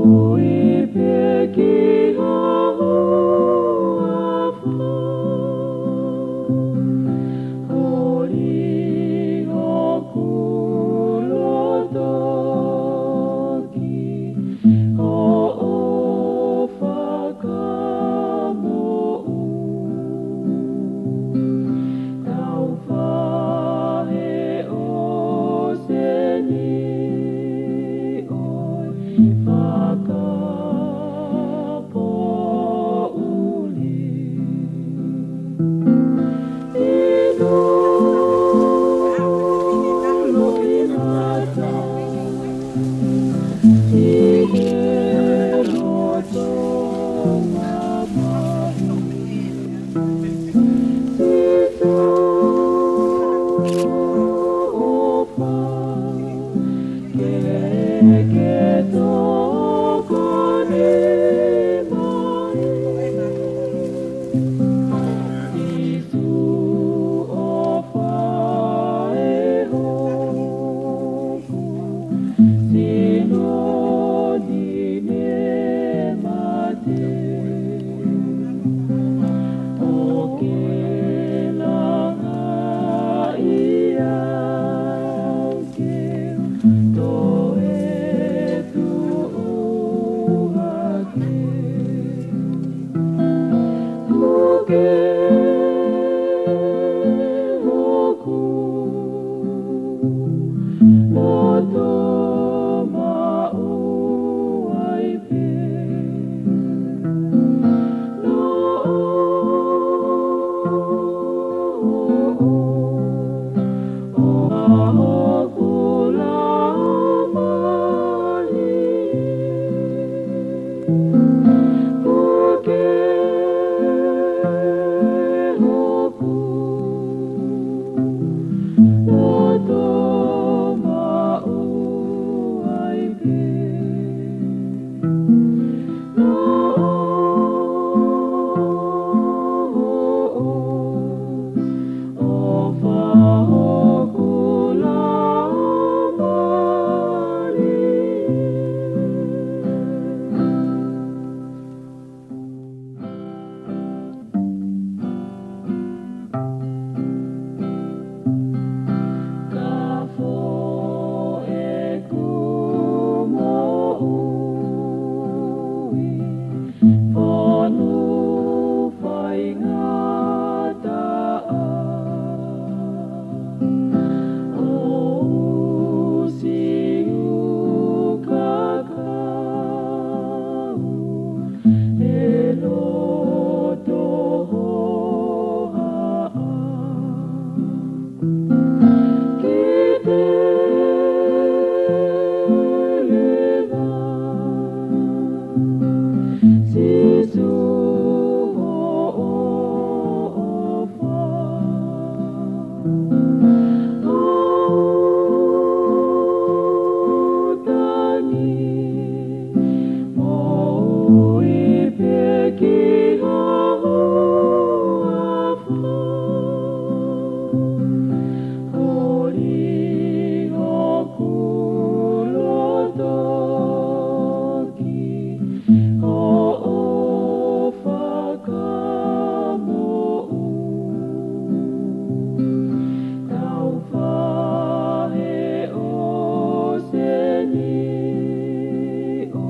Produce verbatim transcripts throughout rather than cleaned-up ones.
Ui pē ki hoʻo ʻafa, holi hoku loto ki hoʻo fakamoʻui. Tau faʻe ʻo seni ʻo fakapoʻuli. ʻI loʻimata, ʻi he loto mamahi. Sīsū ʻofa, ke ke tokoni mai. Sīsū ʻofa, ʻe hoku sino ni ne mate, ʻo ke langaʻi au ke toe tuʻu hake. Kuo ke hoku loto maʻu ai pē. Noʻo ʻo hoku laumālie. Kuo ke hoku loto maʻu ai pē. Noʻo hoʻo ʻofa hoku laumālie. Ka fō ʻeku moʻui, fonu faingataʻa, ʻo usi ukakau he loto hohaʻa. Ke te leva, Sīsū, hoʻo ʻofa. ʻO tangi moʻui pē ki hoʻo ʻafa. Holi hoku loto ki hoʻo fakamoʻui. Tau faʻe ʻo seni ʻo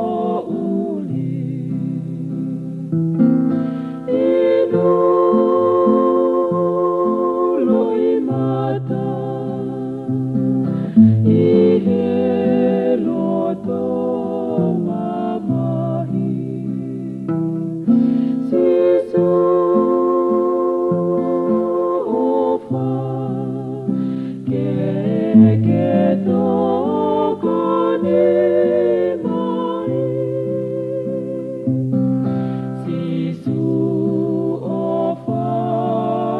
fakapoʻuli. ʻI loʻimata, ʻi he loto mamahi. Sīsū ʻofa, ke ke tokoni mai. Sīsū ʻofa,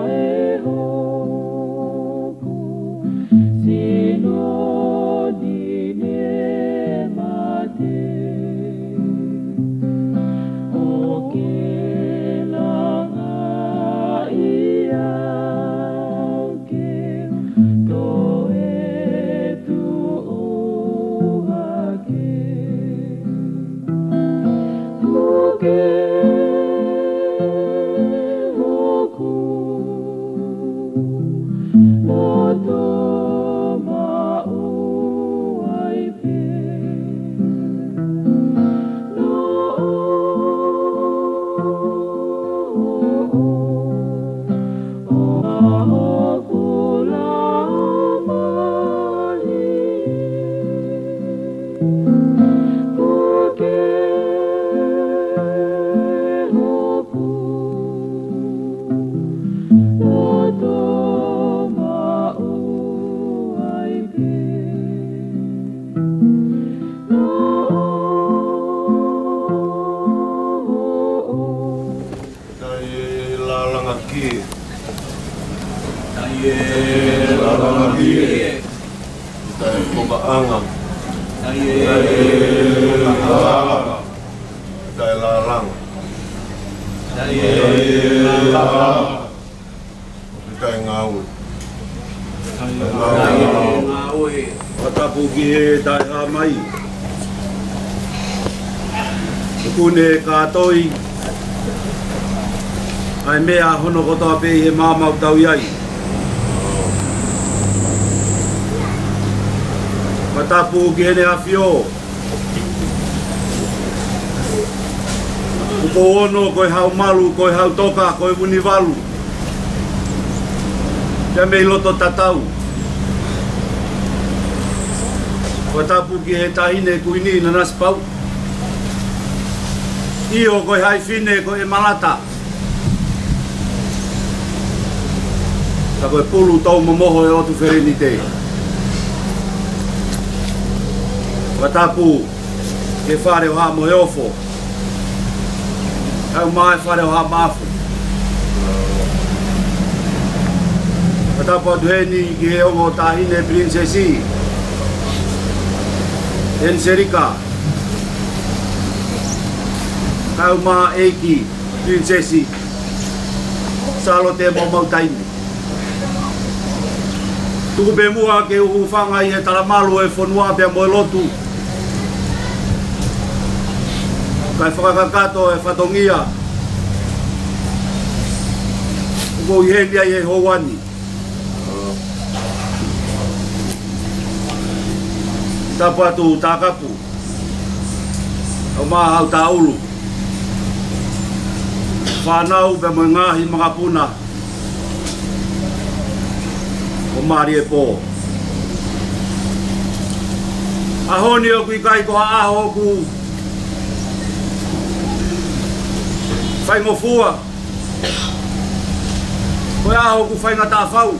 ʻe hoku sino ni ne mate, ʻo ke langaʻi au ke toe tuʻu Ko ka anga. Tae lālanga. Tae lālanga. Tae lālanga. Tae ngāue. Tae ngāue. Fakatapu ki he taʻehāmai. ʻOku ne kātoi ʻa e meʻa hono kotoa pē ʻi he maama ʻoku tau ʻi ai. Fakatapu ki heʻene ʻAfio. ʻOku ou ono ko e Haʻumalu, ko e Haʻutoka, ko e Vunivalu. Pea mei loto tatau. Fakatapu ki he Taʻahine Kuini Nanasipauʻu. ʻIo, ko e Haʻi Fine, ko e Malata. Ka ko e pulu tau momoho ʻe ʻOtu Felenite. Fakatapu ki he Fale ʻo Haʻa Moheofo. Kae ʻumaʻā e Fale ʻo Haʻa Maʻafu. Fakatapu atu heni ki he ongo Taʻahine Pilinisesi ʻEniselika. Kae ʻumaʻā ʻEiki Pilinisesi Sālote Maumau Taimi. Tuku pē muʻa ke u hūfanga ʻi he talamalu ʻo e fonua pea mo e lotu. Kae fakakakato e fatongia ʻoku ʻi heni ai he houa ni. Tapu atu Takapu, ʻumaʻā Hautaulu, fānau pea mo e ngaahi makapuna ʻo Maliepō. ʻAho ni ʻoku ʻikai ko ha ʻaho ʻoku faingofua. Ko e ʻaho ʻoku faingataʻa fau.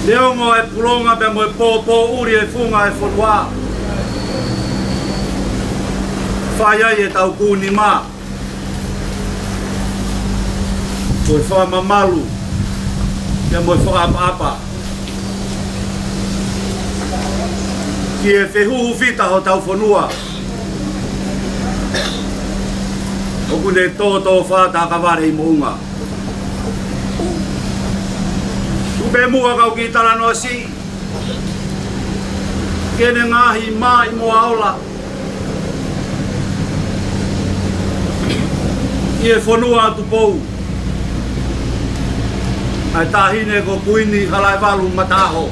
Neongo e pulonga pea mo e pōpōʻuli e funga e fonua, fai ai ʻetau kū nima. Ko e fakamamalu pea mo e fakaʻapaʻapa ki he fehuhu fita hotau fonua. ʻOku ne tōtōfā takavale ʻi moʻunga. Tuku pē muʻa kau kiʻi talanoa siʻi ki heʻene ngaahi mā ʻi moa ola ʻi he fonua ʻo Tupou, ʻa e Taʻahine ko Kuini Halaevalu Mataʻaho,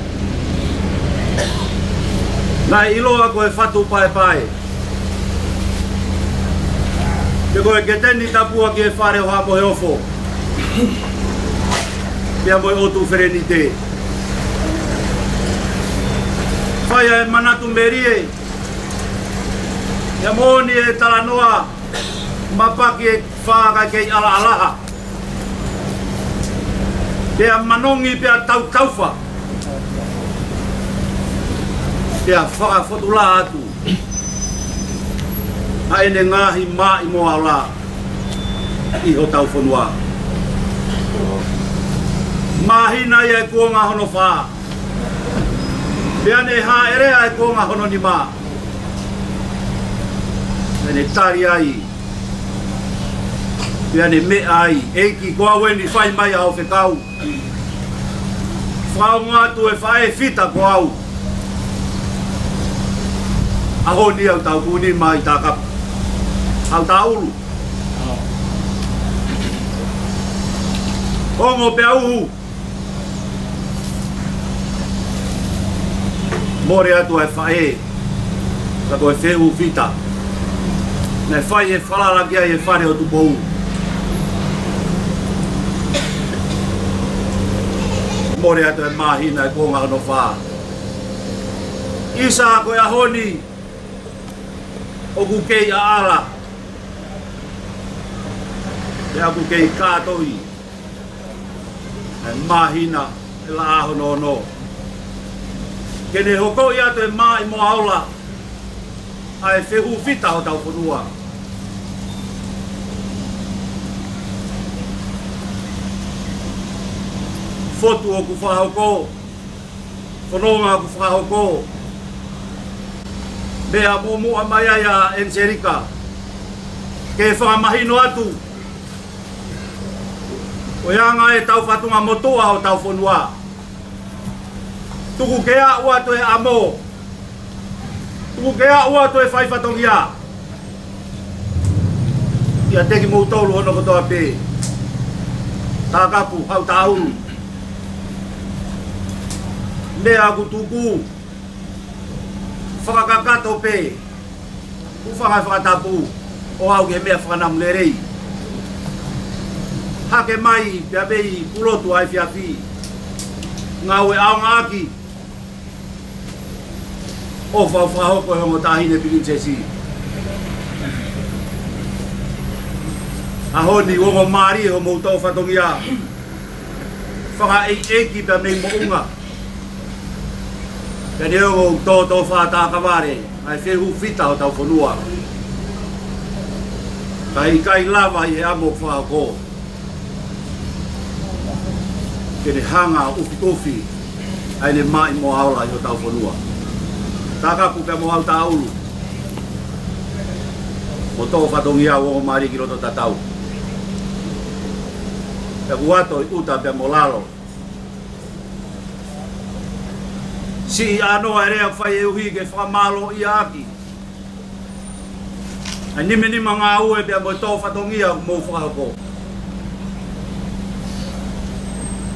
naʻe ʻiloa ko e Fatu Paepae. Pea ko e Keteni Tapu ʻa ki he Fale ʻo Haʻa Moheofo pea mo e ʻOtu Felenite. Fai ʻa e manatu melie. Pea moʻoni e talanoa, mapaki e fā kae kei ʻalaʻalaha. Pea manongi pea tautaufa. Pea fakafotulā atu ʻa ʻene ngaahi mā ʻi moa ola ʻi hotau fonua. Māhina ia e kuonga hono fā. Pea ne hāʻele ʻa e kuonga hono nima. Pea ne tali ai. Pea ne meʻa ai, ʻEiki, ko au eni, fai mai ʻa hoʻo fekau. Fakaongo atu e faʻē fita ko au. ʻAho ni ʻoku tau kū nima ai Takapu. Hautaulu. Ongo pea uhu. Mole atu ʻa e faʻē, ka ko e fehuhu fita naʻe fai e falala ki ai e Fale ʻo Tupou. Mole atu e māhina e kuonga hono fā. ʻIsa, ko e ʻaho ni ʻoku kei ʻaʻala, pea ʻoku kei kātoi ʻa e māhina ʻe laʻā hono ono. Ke ne hokoʻi atu e mā ʻi moa ola ʻa e fehuhu fita hotau fonua. Potu ʻoku fakahoko, fononga ʻoku fakahoko. Meʻa muʻomuʻa mai ai ʻa ʻEniselika ke fakamahino atu ko e anga ʻetau fatunga motuʻa hotau fonua. Tuku ke aʻu atu e ʻamo. Tuku ke aʻu atu e fai fatongia. ʻIate kimoutolu hono kotoa pē. Takapu, Hautaʻaulu. Meʻa ʻoku tuku. Fakakakato pē. Kuo fanga fakatapu ʻo aʻu ki he meʻa fakanamu lelei. Hake mai pea mei Pulotu ʻa e efiafi. Ngāue ʻaonga ʻaki. ʻOfa ʻoku fakahoko ʻe he ongo taʻahine pilinisesi. ʻAho ni ʻoku ongo mālie hoʻomou toʻo fatongia. Fakaʻeiʻeiki pea mei moʻunga. Pea neongo ʻoku tōtō fātākavale ʻa e fehuhu fita hotau fonua, ka ʻikai lava ʻi he ʻamo ʻoku fakahoko ke ne hanga ʻo ʻufiʻufi ʻa ʻene maʻimoaola ʻi hotau fonua. Takapu pea mo Hautaʻaulu, mo toʻo fatongia ʻoku ongo mālie ki loto tatau. Pea kuo ʻoatu ʻi ʻuta pea mo lalo. Siʻi ʻānoa e lea ʻoku fai ʻe uhi ke fakamālōʻia ʻaki ʻa e nimanima ngāue pea mo e toʻo fatongia ʻoku mou fakahoko.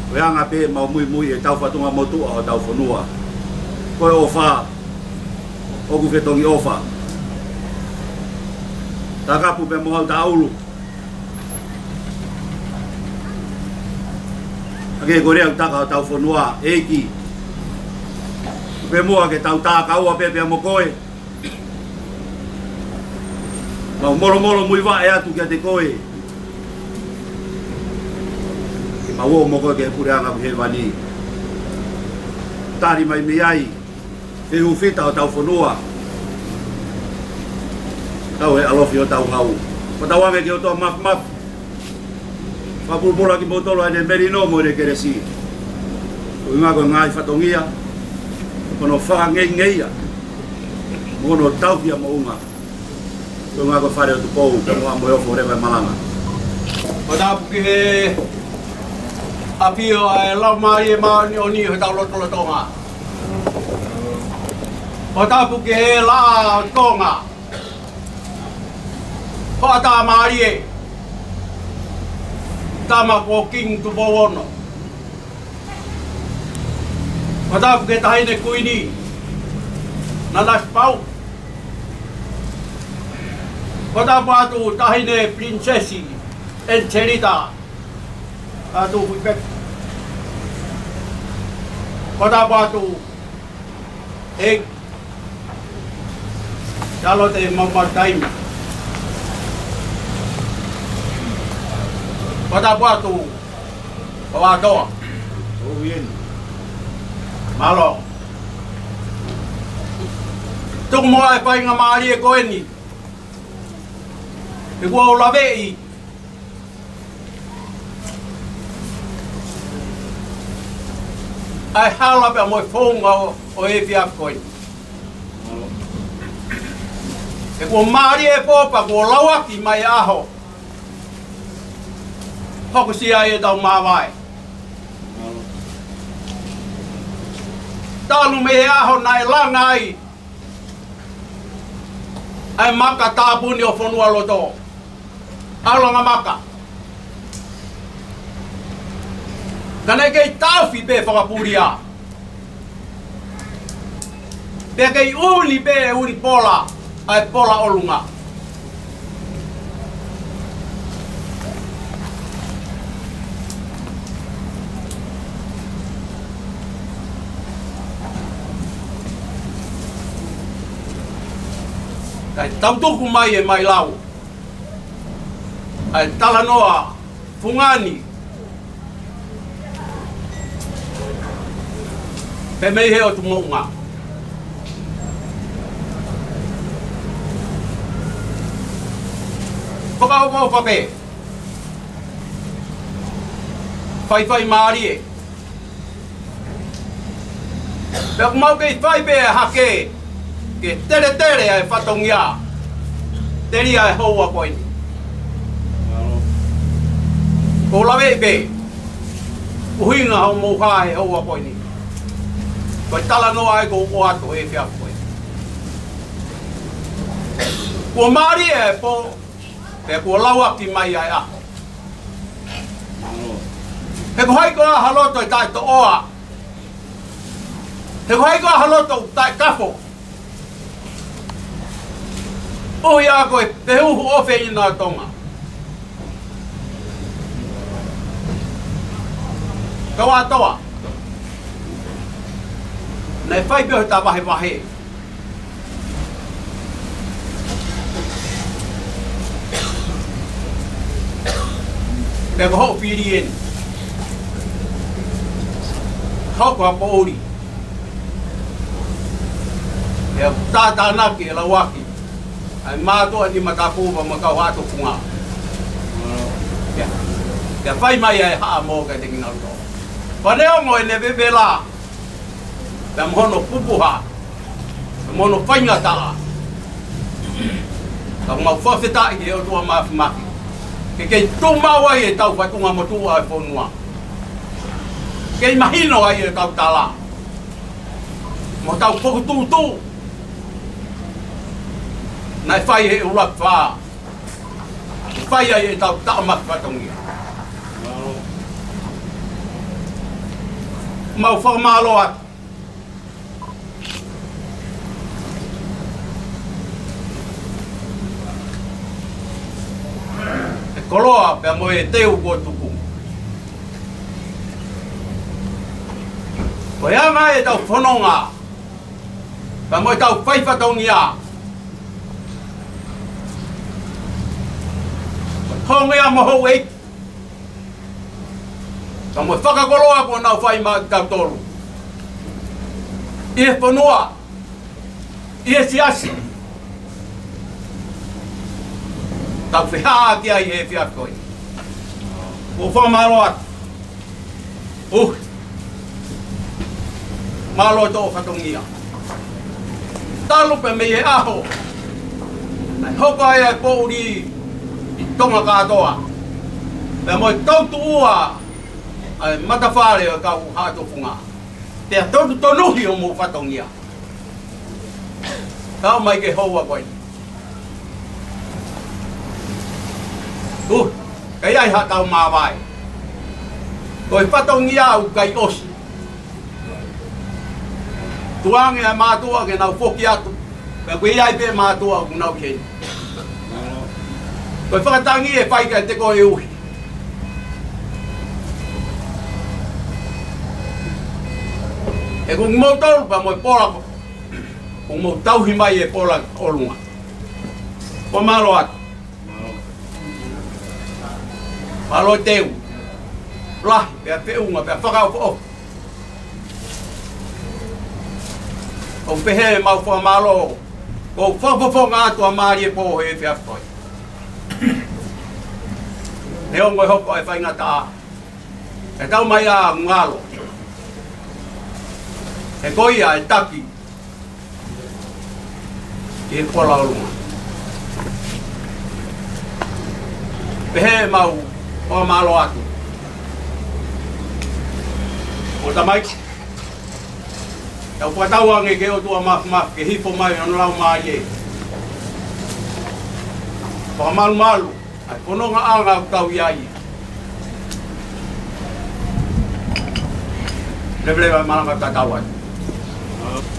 Ko e anga pē ʻemau muimui ʻetau fatunga motuʻa hotau fonua. Ko e ʻofa ʻoku fetongi ʻofa. Takapu pea mo Hautaʻaulu. ʻAke ko e lea ʻoku taka hotau fonua, ʻEiki. Pea mo ʻa ke tau takaua pē pea mo koe. Mau molomolo muivaʻe atu kiate koe. Ke mau ō mo koe ki he puleʻanga ʻo hēvani. Tali mai mei ai fehuhu fita hotau fonua. Tau he ʻalofi hotau hau. Ko tau ange ki he ʻOtua Mafimafi. Fakapulupulu ʻa kimoutolu ʻa ʻene melino mo ʻene kelesi. Ko e ʻuhinga ko e ngaahi fatongia, ko hono fakangeingeiʻi, mo hono tauhi ʻa moʻunga. Ko e ʻuhinga ko e Fale ʻo Tupou, pea mo ʻa mo e ofo leva e malanga. Ko tapu ki he ʻafio ʻa e Laumālie Māʻoniʻoni ʻi hotau lotolotonga. Ko tapu ki he Laʻā ʻo Tonga. Ko ʻAtamālie, tama ko Kingi Tupou Ono. Ko tapu ki he Taʻahine Kuini, Nanasipauʻu. Ko tapu atu Taʻahine Pilinisesi ʻEniselika, atu Huipeka. Ko tapu atu ʻEiki Sālote Maumau Taimi. Ko tapu atu Vavaʻatoa. Mālō. Tuku muʻa e faingamālie ko eni. He kuo u laveʻi ʻa e hala pea mo e founga ʻo, ʻo e efiafi ko eni. He kuo mālie e pō pea kuo lauaki mai e ʻaho. Hokosia ai ʻetau māvae. Talu mei he ʻaho naʻe langa ai ʻa e maka tāpuni ʻo Fonualoto, ʻAulanga Maka. Ka naʻe kei taʻofi pē fakapulia. Pea kei ʻuni pē ʻe ʻuni pola ʻa e pola ʻolunga. Kae tau tuku mai e Mailau ʻa e talanoa fungani pē mei he ʻOtu Moʻunga. Fakaʻofoʻofa pē. Faifai mālie. Pea ʻoku mau kei fai pē ʻa e hake ke teletele ʻa e fatongia. Telia ʻa e houa ko eni. ʻOku ou laveʻi pē ʻuhinga hoʻomou hā he houa ko eni. Ko e talanoa ʻa ia ʻoku ou ʻoatu he efiafi ko eni. Kuo mālie ʻa e pō, pea kuo lauaki mai ʻa e ʻaho. He ko hai koā ha loto ʻe taʻetoʻoa? He ko hai koā ha loto ʻoku taʻekafo? ʻUhi ā ko e fehuhu ʻofeina ʻa Tonga. Kau ʻa Toa. Naʻe fai pē ʻo ta vahevahe. Pea ko hoʻo fili eni. Hoko ʻa poʻuli. Pea tātānaki ʻe lauaki ʻa e mātuʻa ni matakuva mo e kau haʻa tufunga. Pea, pea fai mai ʻa e haʻamo ka te kinautolu. Pea neongo ʻene vevela. Pea mo hono pupuha. Pea mo hono faingataʻa. Ka mau fakafetaʻi ki he ʻOtua Māfimafi. Ke kei tuʻu maʻu ai ʻetau fatungamotuʻa ʻo e fonua. Kei mahino ai ʻetau tala. Mo ʻetau fokotuʻutuʻu. Naʻe fai he ʻuluaki fā. Fai ai ʻetau taʻamaki fatongia. Mau fakamālō atu. ʻE koloa pea mo e teu kuo tuku. Ko e anga ʻetau fononga. Pea mo ʻetau fai fatongia. Hongea mo houʻeiki. Ka mo e fakakoloa kuo nau fai maʻa kitautolu. ʻI he fonua. ʻI he siasi. Tau fehāki ai he efiafi ko eni. Ko fakamālō atu. Uh. Mālō ʻetau fatongia. Talu pē mei he ʻaho. Naʻe hoko ai ʻa e poʻuli ʻi Tonga kātoa. Pea mo e tautuʻua ʻa e matafale ʻo e kau haʻa tufunga. Pea tonu tonuhi hoʻomou fatongia. Kau mai ki he houa ko eni. Uh, ka ʻi ai haʻatau māvae. Ko e fatongia ʻoku ʻikai ʻosi. Tukuange ʻa e mātuʻa ke nau foki atu. Pea ʻoku ʻi ai pē mātuʻa ʻoku nau ʻi heni. Ko e fakatangi ʻe fai kiate koe ʻe uhi. He ko kimoutolu pea mo e pola ko. Ko mou tauhi mai e pola ʻolunga. Ko mālō atu. Mālō teu. Lahi, pea feʻunga, pea fakaʻofoʻofa. ʻOku pehē mau fakamālō. Ko fakafofonga atu ʻa mālie pō he efiafi ko eni. Neongo e hoko e faingataʻa. ʻE tau mai ʻa ngalo. He ko ia ʻe taki. ʻI he pola ʻolunga. Pehē mau, fakamālō atu. ʻO tamaiki. Tau fakatauange ki he ʻOtua Māfimafi, ke hifo mai hono laumālie. Fakamalumalu. ʻA e fononga ʻanga ʻoku tau ʻi ai. Leveleva e malanga tatau ai.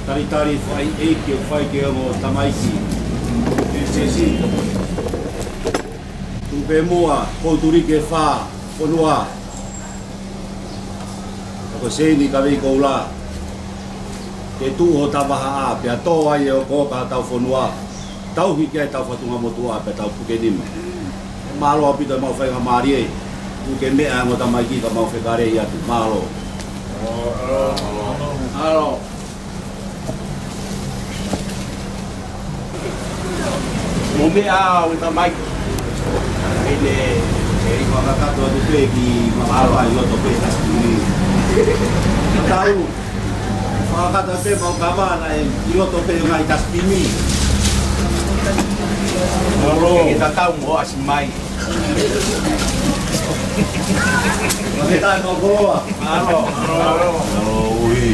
Talitali fai ʻeiki ʻoku fai ki he ongo tamaiki. N C C. Tupe mua, kou tuli ke fā, fonua. Ko Seini Kavei Koula. Ke tuʻu ho tavahaʻa, pea tō ai e ʻokoʻoka ʻa tau fonua. Tauhi ki ai ʻetau fatungamotuʻa pea tau puke nima. Mālō ʻaupito ʻemau faingamālie. Tuku ke meʻa ʻa e ongo tamaiki ka mau fekale atu. Mālō. Mālō. Mo meʻa ʻa e ongo tamaiki. ʻEne, ʻe i fakakakato atu pē ki mālō ai loto pē. Tau. Fakata pē mau kama na e ʻi loto pē ngai tasipini. Mālō. Ke tatau mo ʻasi mai. Ke tatau mo koloa. Mālō. Mālō. Mālō, ui.